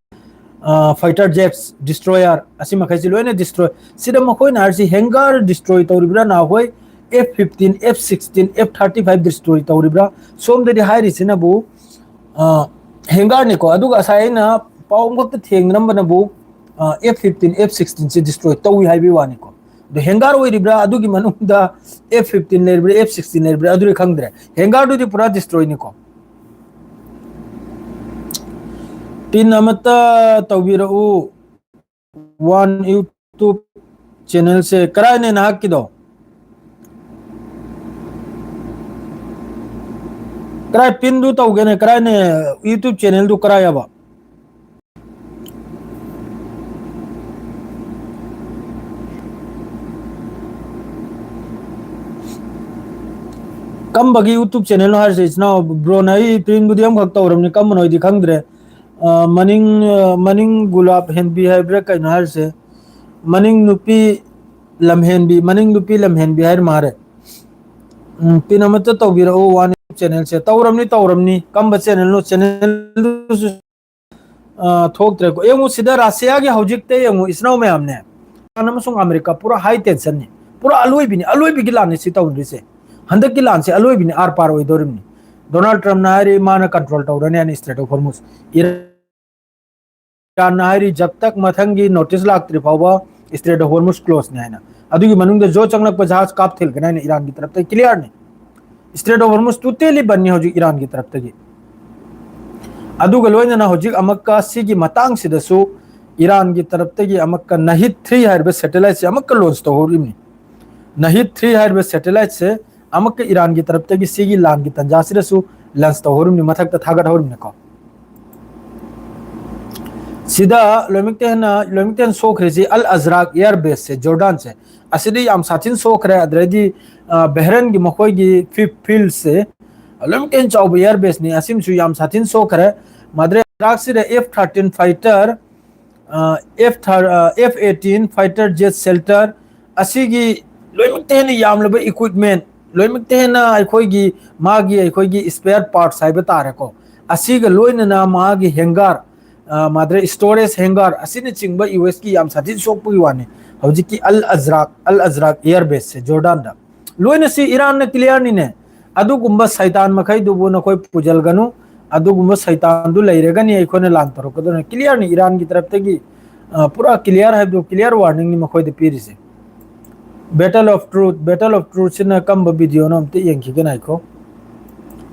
ꯑ, fighter jets, destroyer, ꯑꯁꯤ ꯃꯈꯩꯁꯤ ꯂꯣꯏꯅ destroy꯫ ꯁꯤꯗ ꯃꯈꯣꯏꯅ ꯍꯥꯏꯔꯤꯁꯤ hangar destroy ꯇꯧꯔꯤꯕ꯭ꯔꯥ, ꯅꯍꯥꯟꯈꯣꯏ F fifteen, F sixteen, F thirty five destroy ꯇꯧꯔꯤꯕ꯭ꯔꯥ? ꯁꯣꯝꯗꯗꯤ ꯍꯥꯏꯔꯤꯁꯤꯅꯕꯨ, ꯑ, hangarꯅꯤꯀꯣ꯫ ꯑꯗꯨꯒ ꯉꯁꯥꯏ ꯑꯩꯅ ꯄꯥꯎ ꯑꯃꯈꯛꯇ ꯊꯦꯡꯅꯔꯝꯕꯅꯕꯨ, ꯑ, ꯑꯦꯐ ꯐꯤꯐꯇꯤꯟ, ꯑꯦꯐ ꯁꯤꯛꯁꯇꯤꯟꯁꯤ destroy ꯇꯧꯏ ꯍꯥꯏꯕꯒꯤ ꯋꯥꯅꯤꯀꯣ꯫ ꯑꯗꯣ hangar ꯑꯣꯏꯔꯤꯕ꯭ꯔꯥ, ꯑꯗꯨꯒꯤ ꯃꯅꯨꯡꯗ ꯑꯦꯐ ꯐꯤꯐꯇꯤꯟ ꯂꯩꯔꯤꯕ꯭ꯔꯥ, ꯑꯦꯐ ꯁꯤꯛꯁꯇꯤꯟ ꯂꯩꯔꯤꯕ꯭ꯔꯥ, ꯑꯗꯨꯗꯤ ꯈꯪꯗ꯭ꯔꯦ꯫ Hangarꯗꯨꯗꯤ ꯄꯨꯔꯥ destroyꯅꯤꯀꯣ꯫ ꯄꯤꯟ ꯑꯃꯠꯇ ꯇꯧꯕꯤꯔꯛꯎ꯫ One YouTube channelꯁꯦ ꯀꯔꯥꯏꯅꯦ ꯅꯍꯥꯛꯀꯤꯗꯣ? ꯀꯔꯥꯏ ꯄꯤꯟꯗꯨ ꯇꯧꯒꯦꯅꯦ? ꯀꯔꯥꯏꯅꯦ YouTube channelꯗꯨ ꯀꯔꯥꯏ ꯍꯥꯏꯕ? ꯀꯝꯕꯒꯤ YouTube channelꯅꯣ ꯍꯥꯏꯔꯤꯁꯦ, ꯏꯆꯤꯟ ꯏꯅꯥꯎ? ꯕ꯭ꯔꯣꯅ ꯑꯩ ꯄꯤꯟꯕꯨꯗꯤ ꯑꯃꯈꯛ ꯇꯧꯔꯕꯅꯤ, ꯀꯝꯕꯅꯣ ꯑꯩꯗꯤ ꯈꯪꯗ꯭ꯔꯦ꯫ ꯑ, ꯃꯅꯤꯡ, ꯑ, ꯃꯅꯤꯡ ꯒꯨꯂꯥꯞ ꯍꯦꯟꯕꯤ ꯍꯥꯏꯕ꯭ꯔꯥ ꯀꯩꯅꯣ ꯍꯥꯏꯔꯤꯁꯦ? ꯃꯅꯤꯡ ꯅꯨꯄꯤ ꯂꯝꯍꯦꯟꯕꯤ, ꯃꯅꯤꯡ ꯅꯨꯄꯤ ꯂꯝꯍꯦꯟꯕꯤ ꯍꯥꯏꯔ ꯃꯥꯜꯂꯦ꯫ ꯎꯝ, ꯄꯤꯟ ꯑꯃꯠꯇ ꯇꯧꯕꯤꯔꯛꯎ, One YouTube channelꯁꯦ꯫ ꯇꯧꯔꯝꯅꯤ, ꯇꯧꯔꯝꯅꯤ꯫ ꯀꯝꯕ channelꯅꯣ? Channelꯗꯨꯁꯨ, ꯑ, ꯊꯣꯛꯇ꯭ꯔꯦꯀꯣ꯫ ꯌꯦꯡꯉꯨ, ꯁꯤꯗ ꯔꯁꯤꯌꯥꯒꯤ ꯍꯧꯖꯤꯛꯇ ꯌꯦꯡꯉꯨ, ꯏꯆꯤꯟ ꯏꯅꯥꯎ ꯃꯌꯥꯝꯅꯦ꯫ ꯏꯔꯥꯟ ꯑꯃꯁꯨꯡ ꯑꯃꯦꯔꯤꯀꯥ ꯄꯨꯔꯥ high tensionꯅꯤ꯫ ꯄꯨꯔꯥ ꯑꯂꯣꯏꯕꯤꯅꯤ, ꯑꯂꯣꯏꯕꯤꯒꯤ ꯂꯥꯟꯅꯤ ꯁꯤ ꯇꯧꯅꯔꯤꯁꯦ꯫ ꯍꯟꯗꯛꯀꯤ ꯂꯥꯟꯁꯦ ꯑꯂꯣꯏꯕꯤꯅꯤ, ꯑꯥꯔ ꯄꯥꯔ ꯑꯣꯏꯗꯧꯔꯤꯕꯅꯤ꯫ ꯗꯣꯅꯥꯜꯗ ꯇ꯭ꯔꯝꯞꯅ ꯍꯥꯏꯔꯤ ꯃꯥꯅ control ꯇꯧꯔꯅꯤ ꯍꯥꯏꯅ Strait of Hormuz꯫ ꯏꯔꯥꯟ ꯏꯔꯥꯟꯅ ꯍꯥꯏꯔꯤ, "ꯖꯕ ꯇꯛ ꯃꯊꯪꯒꯤ ꯅꯣꯇꯤꯁ ꯂꯥꯛꯇ꯭ꯔꯤ ꯐꯥꯎꯕ Strait of Hormuz close ꯅꯤ" ꯍꯥꯏꯅ꯫ ꯑꯗꯨꯒꯤ ꯃꯅꯨꯡꯗ ꯖꯣ ꯆꯪꯂꯛꯄ ꯖꯍꯥꯖ ꯀꯥꯞꯊꯤꯜꯒꯅꯤ ꯍꯥꯏꯅ ꯏꯔꯥꯟꯒꯤ ꯇꯔꯞꯇ clear ꯅꯤ꯫ Strait of Hormuz totally ꯕꯟꯅꯤ ꯍꯧꯖꯤꯛ ꯏꯔꯥꯟꯒꯤ ꯇꯔꯞꯇꯒꯤ꯫ ꯑꯗꯨꯒ ꯂꯣꯏꯅꯅ ꯍꯧꯖꯤꯛ ꯑꯃꯨꯛꯀ ꯁꯤꯒꯤ ꯃꯇꯥꯡꯁꯤꯗꯁꯨ ꯏꯔꯥꯟꯒꯤ ꯇꯔꯞꯇꯒꯤ ꯑꯃꯨꯛꯀ ꯅꯍꯤꯗ ꯊ꯭ꯔꯤ ꯍꯥꯏꯔꯤꯕ ꯁꯦꯇꯦꯂꯥꯏꯠꯁꯦ ꯑꯃꯨꯛꯀ ꯂꯣꯟꯆ ꯇꯧꯍꯧꯔꯤꯕꯅꯤ꯫ ꯅꯍꯤꯗ ꯊ꯭ꯔꯤ ꯍꯥꯏꯔꯤꯕ ꯁꯦꯇꯦꯂꯥꯏꯠꯁꯦ ꯑꯃꯨꯛꯀ ꯏꯔꯥꯟꯒꯤ ꯇꯔꯞꯇꯒꯤ ꯁꯤꯒꯤ ꯂꯥꯟꯒꯤ ꯇꯟꯖꯥꯁꯤꯗꯁꯨ ꯂꯟꯆ ꯇꯧꯍꯧꯔꯤꯕꯅꯤ, ꯃꯊꯛꯇ ꯊꯥꯒꯠꯍꯧꯔꯤꯕꯅꯤꯀꯣ꯫ ꯁꯤꯗ ꯂꯣꯏꯃꯛꯇ ꯍꯦꯟꯅ, ꯂꯣꯏꯃꯛꯇ ꯍꯦꯟꯅ ꯁꯣꯛꯈ꯭ꯔꯤꯁꯤ ꯑꯜ ꯑꯖꯔꯥꯛ ꯑꯦꯌꯔ ꯕꯦꯁꯁꯦ, ꯖꯣꯔꯗꯥꯟꯁꯦ꯫ ꯑꯁꯤꯗꯤ ꯌꯥꯝ ꯁꯥꯊꯤꯅ ꯁꯣꯛꯈ꯭ꯔꯦ꯫ ꯑꯗꯨꯗꯩꯗꯤ, ꯑ, ꯕꯦꯍꯔꯦꯟꯒꯤ ꯃꯈꯣꯏꯒꯤ ꯐꯤ-, ꯐꯤꯜꯁꯦ ꯂꯣꯏꯃꯛꯇ ꯍꯦꯟꯅ ꯆꯥꯎꯕ ꯑꯦꯌꯔ ꯕꯦꯁꯅꯤ꯫ ꯑꯁꯤꯃꯁꯨ ꯌꯥꯝ ꯁꯥꯊꯤꯅ ꯁꯣꯛꯈ꯭ꯔꯦ꯫ ꯃꯥꯗ꯭ꯔꯦ ꯏꯔꯥꯛꯁꯤꯗ F thirteen fighter, ꯑ, F thir-, ꯑ, F eighteen fighter jet shelter, ꯑꯁꯤꯒꯤ ꯂꯣꯏꯅꯃꯛꯇ ꯍꯦꯟꯅ ꯌꯥꯝꯂꯕ equipment, ꯂꯣꯏꯅꯃꯛꯇ ꯍꯦꯟꯅ ꯑꯩꯈꯣꯏꯒꯤ, ꯃꯥꯒꯤ, ꯑꯩꯈꯣꯏꯒꯤ spare parts ꯍꯥꯏꯕ ꯇꯥꯔꯦꯀꯣ, ꯑꯁꯤꯒ ꯂꯣꯏꯅꯅ ꯃꯥꯒꯤ hangar, ꯑ, ꯃꯥꯗ꯭ꯔꯦ storage hangar ꯑꯁꯤꯅꯆꯤꯡꯕ ꯌꯨ ꯑꯦꯁꯀꯤ ꯌꯥꯝ ꯁꯥꯊꯤꯅ ꯁꯣꯛꯄꯒꯤ ꯋꯥꯅꯤ꯫ ꯍꯧꯖꯤꯛꯀꯤ ꯑꯜ ꯑꯖꯔꯥꯛ, ꯑꯜ ꯑꯖꯔꯥꯛ air baseꯁꯦ ꯖꯣꯔꯗꯥꯟꯗ꯫ ꯂꯣꯏꯅ ꯁꯤ ꯏꯔꯥꯟꯅ clearꯅꯤꯅꯦ꯫ ꯑꯗꯨꯒꯨꯝꯕ ꯁꯩꯇꯥꯟ ꯃꯈꯩꯗꯨꯕꯨ ꯅꯈꯣꯏ ꯄꯨꯖꯜꯒꯅꯨ꯫ ꯑꯗꯨꯒꯨꯝꯕ ꯁꯩꯇꯥꯟꯗꯨ ꯂꯩꯔꯒꯅꯤ ꯑꯩꯈꯣꯏꯅ ꯂꯥꯟ ꯇꯧꯔꯛꯀꯗꯣꯏꯅꯤ꯫ Clearꯅꯤ ꯏꯔꯥꯟꯒꯤ ꯇꯔꯞꯇꯒꯤ, ꯑ, ꯄꯨꯔꯥ clear ꯍꯥꯏꯕꯗꯨ, clear warningꯅꯤ ꯃꯈꯣꯏꯗ ꯄꯤꯔꯤꯁꯦ꯫ Battle of Truth, Battle of Truthꯁꯤꯅ ꯀꯝꯕ videoꯅꯣ ꯑꯝꯇ ꯌꯦꯡꯈꯤꯒꯦ ꯉꯥꯏꯈꯣ꯫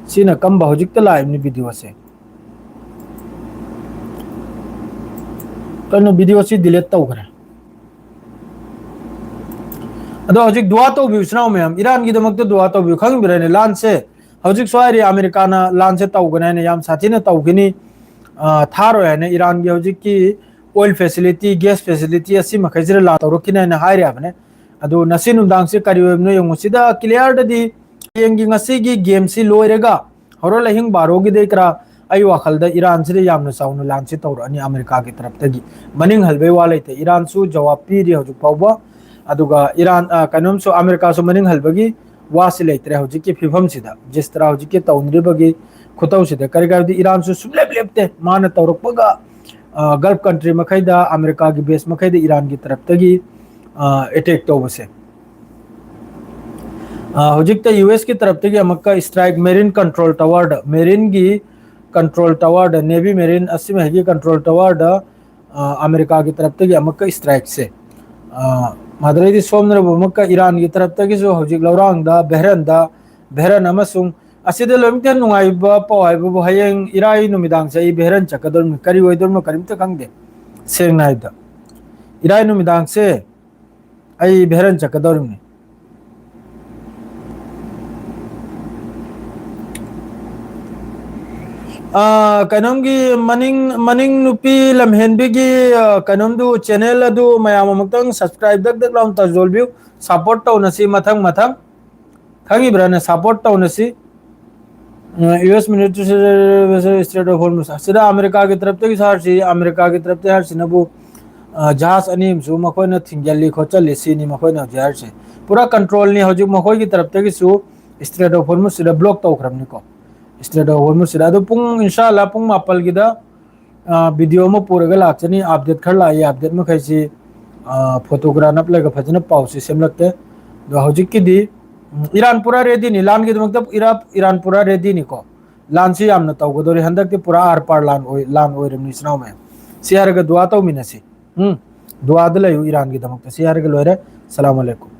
ꯁꯤꯅ ꯀꯝꯕ ꯍꯧꯖꯤꯛꯇ ꯂꯥꯛꯏꯕꯅꯤ videoꯁꯦ꯫ ꯀꯩꯅꯣ, videoꯁꯤ delete ꯇꯧꯈ꯭ꯔꯦ꯫ ꯑꯗꯣ ꯍꯧꯖꯤꯛ ꯗꯨꯋꯥ ꯇꯧꯕꯤꯌꯨ, ꯏꯆꯤꯟ ꯏꯅꯥꯎ ꯃꯌꯥꯝ, ꯏꯔꯥꯟꯒꯤꯗꯃꯛꯇ ꯗꯨꯋꯥ ꯇꯧꯕꯤꯌꯨ꯫ ꯈꯪꯕꯤꯔꯦꯅꯦ, ꯂꯥꯟꯁꯦ ꯍꯧꯖꯤꯛ ꯁ꯭ꯋꯥꯏꯔꯤ ꯑꯃꯦꯔꯤꯀꯥꯅ ꯂꯥꯟꯁꯦ ꯇꯧꯒꯅꯤ ꯍꯥꯏꯅ, ꯌꯥꯝ ꯁꯥꯊꯤꯅ ꯇꯧꯒꯅꯤ, ꯑ, ꯊꯥꯔꯣꯏ ꯍꯥꯏꯅ, ꯏꯔꯥꯟꯒꯤ ꯍꯧꯖꯤꯛꯀꯤ oil facility, gas facility ꯑꯁꯤ ꯃꯈꯩꯁꯤꯗ ꯂꯥꯟ ꯇꯧꯔꯛꯈꯤꯅꯤ ꯍꯥꯏꯅ ꯍꯥꯏꯔꯤ ꯍꯥꯏꯕꯅꯦ꯫ ꯑꯗꯨ ꯉꯁꯤ ꯅꯨꯡꯗꯥꯡꯁꯦ ꯀꯔꯤ ꯑꯣꯏꯕꯅꯣ ꯌꯦꯡꯉꯨ꯫ ꯁꯤꯗ clearꯗꯗꯤ ꯍꯌꯦꯡꯒꯤ, ꯉꯁꯤꯒꯤ gameꯁꯤ ꯂꯣꯏꯔꯒ ꯍꯣꯔꯦꯟ ꯑꯍꯤꯡ ꯕꯥꯔꯣꯒꯤꯗꯩ ꯈꯔ ꯑꯩ ꯋꯥꯈꯜꯗ ꯏꯔꯥꯟꯁꯤꯗ ꯌꯥꯝꯅ ꯆꯥꯎꯅ ꯂꯥꯟꯁꯤ ꯇꯧꯔꯛꯑꯅꯤ ꯑꯃꯦꯔꯤꯀꯥꯒꯤ ꯇꯔꯞꯇꯒꯤ꯫ ꯃꯅꯤꯡ ꯍꯜꯕꯩ ꯋꯥ ꯂꯩꯇꯦ꯫ ꯏꯔꯥꯟꯁꯨ ꯖꯋꯥꯕ ꯄꯤꯔꯤ ꯍꯧꯖꯤꯛ ꯐꯥꯎꯕ꯫ ꯑꯗꯨꯒ ꯏꯔꯥꯟ, ꯑ, ꯀꯩꯅꯣꯝꯁꯨ, ꯑꯃꯦꯔꯤꯀꯥꯁꯨ ꯃꯅꯤꯡ ꯍꯜꯕꯒꯤ ꯋꯥꯁꯤ ꯂꯩꯇ꯭ꯔꯦ ꯍꯧꯖꯤꯛꯀꯤ ꯐꯤꯕꯝꯁꯤꯗ꯫ ꯖꯤꯁ ꯇꯔꯥ ꯍꯧꯖꯤꯛꯀꯤ ꯇꯧꯅꯔꯤꯕꯒꯤ ꯈꯨꯇꯧꯁꯤꯗ꯫ ꯀꯔꯤꯒꯤꯅꯣ ꯍꯥꯏꯕꯗꯤ ꯏꯔꯥꯟꯁꯨ ꯁꯨꯡꯂꯦꯞ ꯂꯦꯞꯇꯦ꯫ ꯃꯥꯅ ꯇꯧꯔꯛꯄꯒ, ꯑ, Gulf country ꯃꯈꯩꯗ, ꯑꯃꯦꯔꯤꯀꯥꯒꯤ base ꯃꯈꯩꯗ ꯏꯔꯥꯟꯒꯤ ꯇꯔꯞꯇꯒꯤ, ꯑ, attack ꯇꯧꯕꯁꯦ꯫ ꯑ, ꯍꯧꯖꯤꯛꯇ ꯌꯨ ꯑꯦꯁꯀꯤ ꯇꯔꯞꯇꯒꯤ ꯑꯃꯨꯛꯀ strike marine control towerꯗ, marineꯒꯤ control towerꯗ, navy marine ꯑꯁꯤꯃꯒꯤ control towerꯗ ꯑ, ꯑꯃꯦꯔꯤꯀꯥꯒꯤ ꯇꯔꯞꯇꯒꯤ ꯑꯃꯨꯛꯀ ꯏꯁꯇ꯭ꯔꯥꯏꯛꯁꯦ, ꯑ, ꯃꯗꯨꯗꯩꯗꯤ ꯁꯣꯝꯗꯅꯕꯨ ꯑꯃꯨꯛꯀ ꯏꯔꯥꯟꯒꯤ ꯇꯔꯞꯇꯒꯤꯁꯨ ꯍꯧꯖꯤꯛ ꯂꯧꯔꯥꯡꯗ, ꯕꯦꯍꯔꯟꯗ, ꯕꯦꯍꯔꯟ ꯑꯃꯁꯨꯡ ꯑꯁꯤꯗ ꯂꯣꯏꯅꯃꯛꯇ ꯅꯨꯡꯉꯥꯏꯕ ꯄꯥꯎ ꯍꯥꯏꯕꯕꯨ, ꯍꯌꯦꯡ ꯏꯔꯥꯏ ꯅꯨꯃꯤꯗꯥꯡꯁꯦ ꯑꯩ ꯕꯦꯍꯔꯟ ꯆꯠꯀꯗꯧꯔꯤꯕꯅꯤ꯫ ꯀꯔꯤ ꯑꯣꯏꯗꯧꯔꯤꯅꯣ ꯀꯔꯤꯝꯇ ꯈꯪꯗꯦ, ꯁꯦꯡꯅ ꯍꯥꯏꯕꯗ꯫ ꯏꯔꯥꯏ ꯅꯨꯃꯤꯗꯥꯡꯁꯦ ꯑꯩ ꯕꯦꯍꯔꯟ ꯆꯠꯀꯗꯧꯔꯤꯕꯅꯤ꯫ ꯑꯥ, ꯀꯩꯅꯣꯝꯒꯤ ꯃꯅꯤꯡ, ꯃꯅꯤꯡ ꯅꯨꯄꯤ ꯂꯝꯍꯦꯟꯕꯤꯒꯤ, ꯑꯥ, ꯀꯩꯅꯣꯝꯗꯨ, ꯆꯦꯅꯦꯜ ꯑꯗꯨ ꯃꯌꯥꯝ ꯑꯃꯨꯛꯇꯪ ꯁꯕꯁꯀ꯭ꯔꯥꯏꯕ ꯗꯛ ꯗꯛ ꯂꯥꯎꯅ ꯇꯧꯖꯣꯜꯕꯤꯌꯨ꯫ ꯁꯄꯣꯔꯠ ꯇꯧꯅꯁꯤ ꯃꯊꯪ ꯃꯊꯪ꯫ ꯈꯪꯉꯤꯕ꯭ꯔꯥꯅ? ꯁꯄꯣꯔꯠ ꯇꯧꯅꯁꯤ꯫ U S military strait of Hormuz ꯑꯁꯤꯗ ꯑꯃꯦꯔꯤꯀꯥꯒꯤ ꯇꯔꯞꯇꯒꯤ ꯍꯥꯏꯔꯁꯤ, ꯑꯃꯦꯔꯤꯀꯥꯒꯤ ꯇꯔꯞꯇꯒꯤ ꯍꯥꯏꯔꯁꯤꯅꯕꯨ, ꯑ, ꯖꯍꯥꯖ ꯑꯅꯤ ꯑꯃꯁꯨ ꯃꯈꯣꯏꯅ ꯊꯤꯡꯖꯤꯜꯂꯤ ꯈꯣꯠꯆꯜꯂꯤ, ꯁꯤꯅꯤ ꯃꯈꯣꯏꯅ ꯍꯧꯖꯤꯛ ꯍꯥꯏꯔꯤꯁꯦ꯫ ꯄꯨꯔꯥ ꯀꯟꯇ꯭ꯔꯣꯜꯅꯤ ꯍꯧꯖꯤꯛ ꯃꯈꯣꯏꯒꯤ ꯇꯔꯞꯇꯒꯤꯁꯨ꯫ ꯏꯁꯇ꯭ꯔꯦꯠ ꯑꯣꯐ ꯍꯣꯔꯃꯨꯁꯁꯤꯗ ꯕ꯭ꯂꯣꯛ ꯇꯧꯈ꯭ꯔꯕꯅꯤꯀꯣ, ꯏꯁꯇ꯭ꯔꯦꯠ ꯑꯣꯐ ꯍꯣꯔꯃꯨꯁꯁꯤꯗ꯫ ꯑꯗꯣ ꯄꯨꯡ, ꯏꯟꯁꯥ ꯑꯜꯂꯥ, ꯄꯨꯡ ꯃꯥꯄꯜꯒꯤꯗ, ꯑ, ꯚꯤꯗꯤꯑꯣ ꯑꯃ ꯄꯨꯔꯒ ꯂꯥꯛꯆꯅꯤ꯫ ꯑꯞꯗꯦꯠ ꯈꯔ ꯂꯥꯛꯏ, ꯑꯞꯗꯦꯠ ꯃꯈꯩꯁꯤ, ꯑ, ꯐꯣꯇꯣꯒ꯭ꯔꯥꯐ ꯅꯞꯂꯒ ꯐꯖꯅ ꯄꯥꯎꯁꯤ ꯁꯦꯝꯂꯛꯇꯦ꯫ ꯑꯗꯣ ꯍꯧꯖꯤꯛꯀꯤꯗꯤ, ꯎꯝ, ꯏꯔꯥꯟ ꯄꯨꯔꯥ ꯔꯦꯗꯤꯅꯤ, ꯂꯥꯟꯒꯤꯗꯃꯛꯇ ꯏꯔꯥ-, ꯏꯔꯥꯟ ꯄꯨꯔꯥ ꯔꯦꯗꯤꯅꯤꯀꯣ꯫ ꯂꯥꯟꯁꯤ ꯌꯥꯝꯅ ꯇꯧꯒꯗꯧꯔꯤ꯫ ꯍꯟꯗꯛꯇꯤ ꯄꯨꯔꯥ ꯑꯥꯔ ꯄꯥꯔ ꯂꯥꯟ ꯑꯣꯏ-, ꯂꯥꯟ ꯑꯣꯏꯔꯕꯅꯤ, ꯏꯆꯤꯟ ꯏꯅꯥꯎ ꯃꯌꯥꯝ꯫ ꯁꯤ ꯍꯥꯏꯔꯒ ꯗꯨꯋꯥ ꯇꯧꯃꯤꯟꯅꯁꯤ꯫ ꯎꯝ, ꯗꯨꯋꯥꯗ ꯂꯩꯌꯨ ꯏꯔꯥꯟꯒꯤꯗꯃꯛꯇ꯫ ꯁꯤ ꯍꯥꯏꯔꯒ ꯂꯣꯏꯔꯦ꯫ ꯁꯂꯥꯝ ꯑꯂꯩꯀꯨꯝ꯫